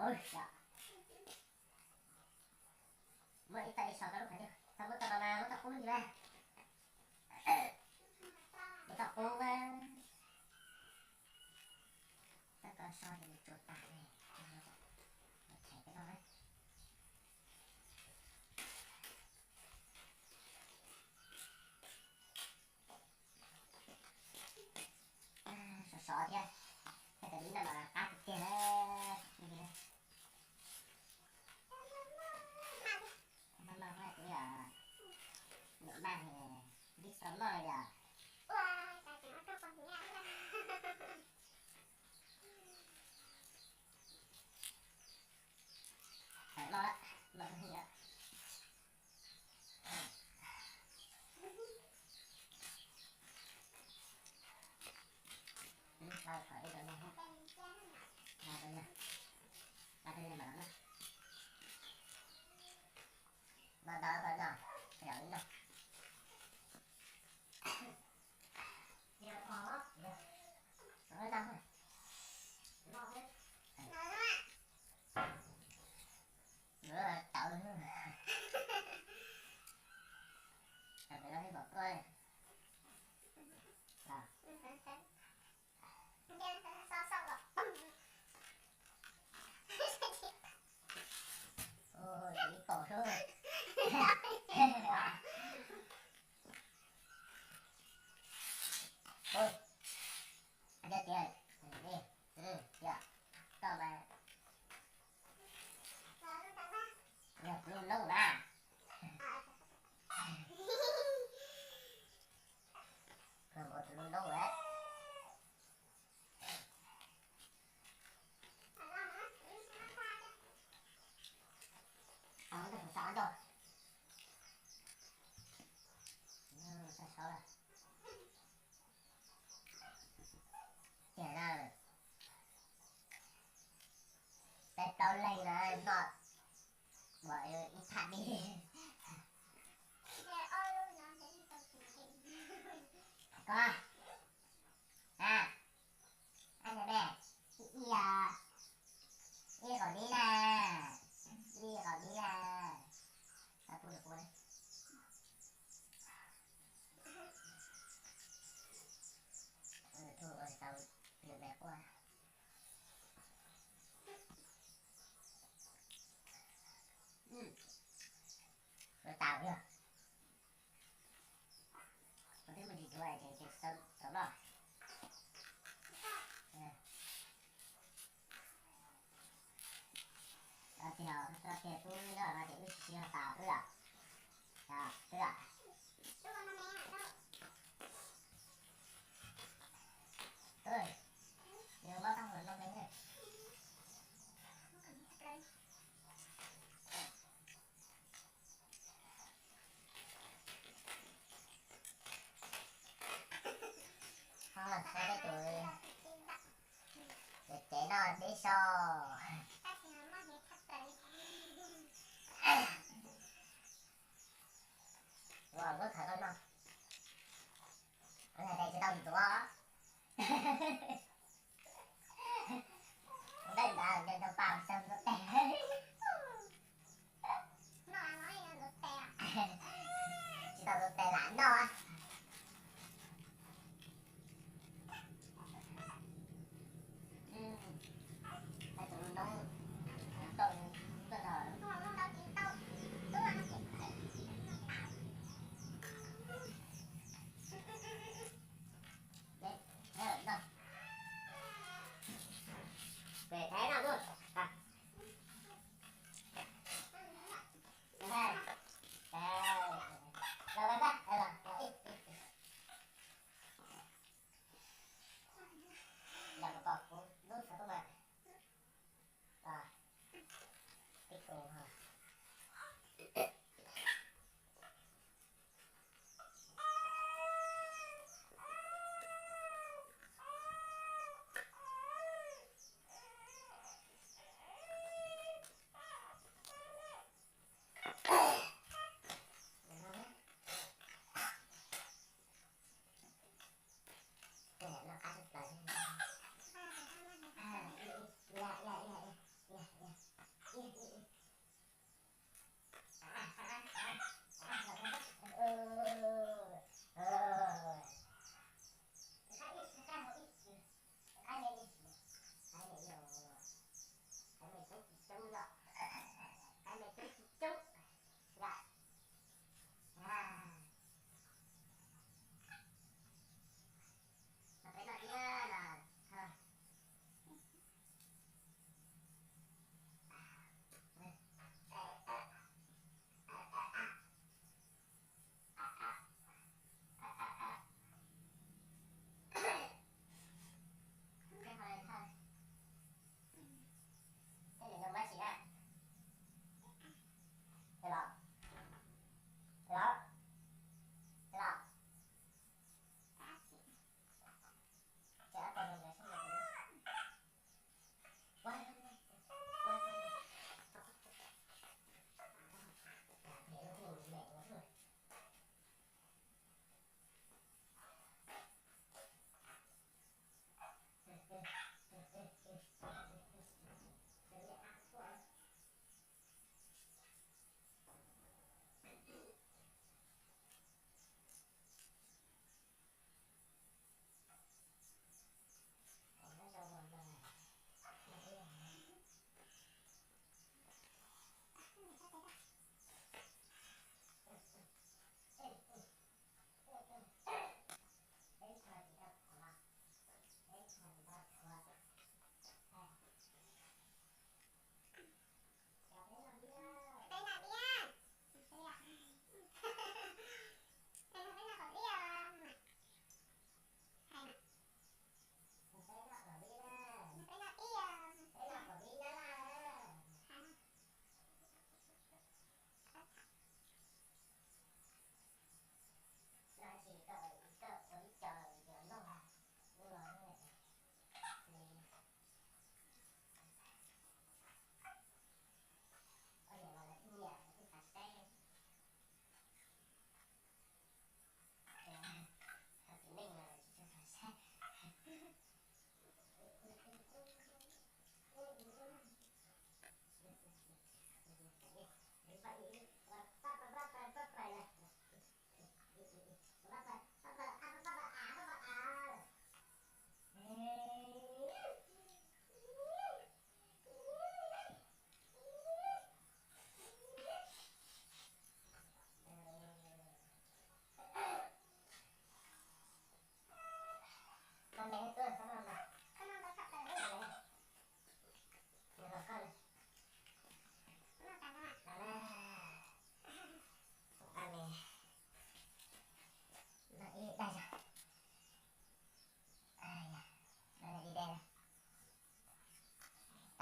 Pw yom. Muab ib txoj ib so tau lub qhov twg, txhob muab txoj no mas muab txoj qub ntsis mas. Muab txoj qub mas. Txoj ko so ces nws tsuas tas ne. Thaij peb no na. Sov sov thiab, thiab cov dib no mas qab tiag tiag na. Maj maj, kuv niam maj, dib xaus noj li os. Tawm loj lawm, loj heev lawm. Ib thom ib rau no, no rau no, no rau no mas no, no no rau no, rau no. Tawv. Ib pom xwb. Tias, tias, koj mas yog tus noob na. Koj ua tus noob lawm. Tiag na, peb plaub leeg na noj ua ib thaj dib. Koj, a, ib, ib qaum dib na, ib qaum dib na. Ua tau yog. Twb muaj ntsis dua ces txaus loj. Tiag, tiag, tub nyob no ces wb tsis sib noj tas wb. Wb. Mus muab qab hau no me. Ho saib peb tus cev no dib so. Ua muab khaws koj noj. Kuv hais tias tsis tau ntxuav. Ntawm ntawd nco nco pa xyaw ntxuav tes. Tsis tau ntxuav tes lam noj.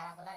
Tab kuv